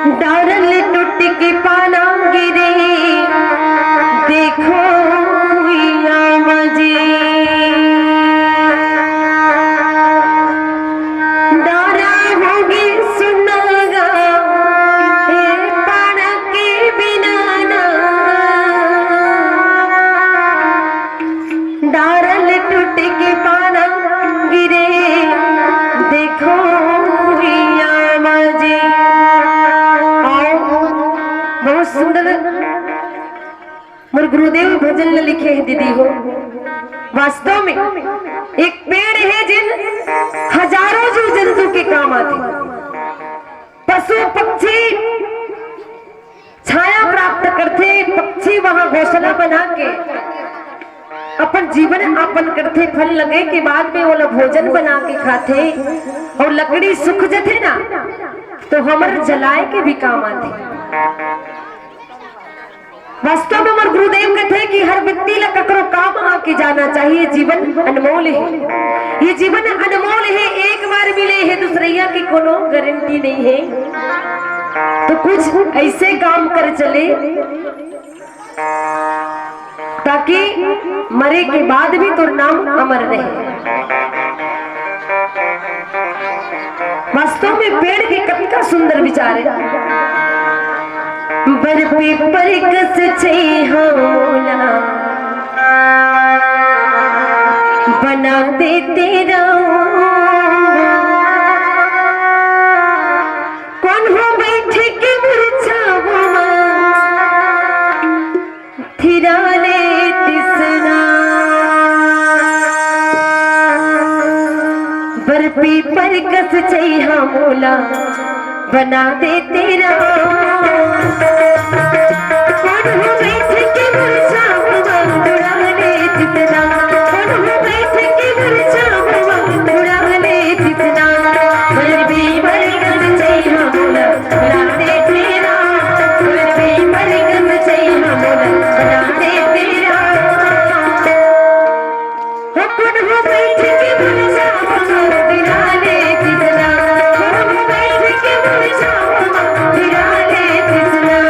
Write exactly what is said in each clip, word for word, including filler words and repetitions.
डारल टूट के पाना गिरे, देखो भुइयां मजे। डारा होगे सुन्ना गा, ए पाना के बिना ना। डारल टूट के पाना गिरे, देखो भुइयां मजे। आओ, बहुत सुंदर मोर गुरुदेव भजन ल लिखे हे दीदी हो। वास्तव में एक पेड़ हे जेन हजारों जीव जंतु के काम आथे। पशु पक्षी छाया प्राप्त करथे, पक्षी वहां घोंसला बना के अपन जीवन यापन करथे। फल लगे के बाद में ओला भोजन बना के खाथे, और लकड़ी सूख जथे ना, तो हमर जलाए के भी काम आथे। वास्तव में हमर गुरुदेव कथे कि हर व्यक्ति ला ककरो काम आके जाना चाहिए। जीवन अनमोल हे, ये जीवन अनमोल हे, एक बार मिले हे, दूसरैया के कोनो गारंटी नहीं हे। तो कुछ ऐसे काम कर चले ताकि मरे के बाद भी तोर नाम अमर रहे। वास्तव में पेड़ के कतका सुंदर विचार हे। बर पीपर कस छइहां मोला बना दे तेरा, कोन हो बैठ के मुरझावा मा थिरा ले तिसना। बर पीपर कस छइहां मोला बना दे तेरा। कोन हो बैठ के मुरझावा मा थिरा ले तिसना। कोन हो बैठ के मुरझावा मा थिरा ले तिसना। बर पीपर कस छइहां मोला बना दे तेरा। बर पीपर कस छइहां मोला बना दे तेरा। हो कोन हो बैठ के मुरझावा मा थिरा ले तिसना। कोन हो बैठ के मुरझावा मा थिरा ले तिसना।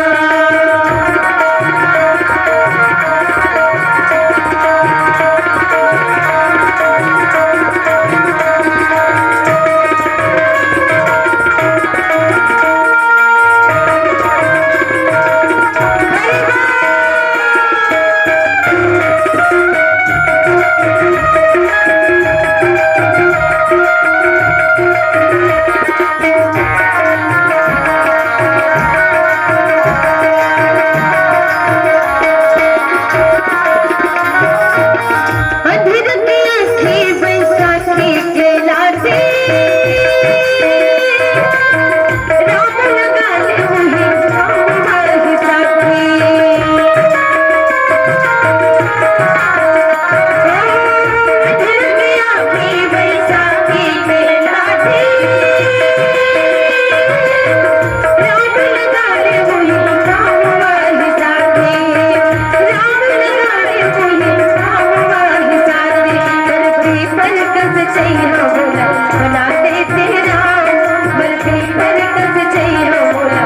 अंधेर के आँखी बैसाखी के लाडे, राम लगा ले वही राम माही साथी। अंधेर के आँखी बैसाखी के लाडे, राम लगा ले वही राम माही साथी। राम लगा ले वही राम माही साथी। बर पीपर कस छइहां मोला बना दे तेरा। बर पीपर कस छइहां मोला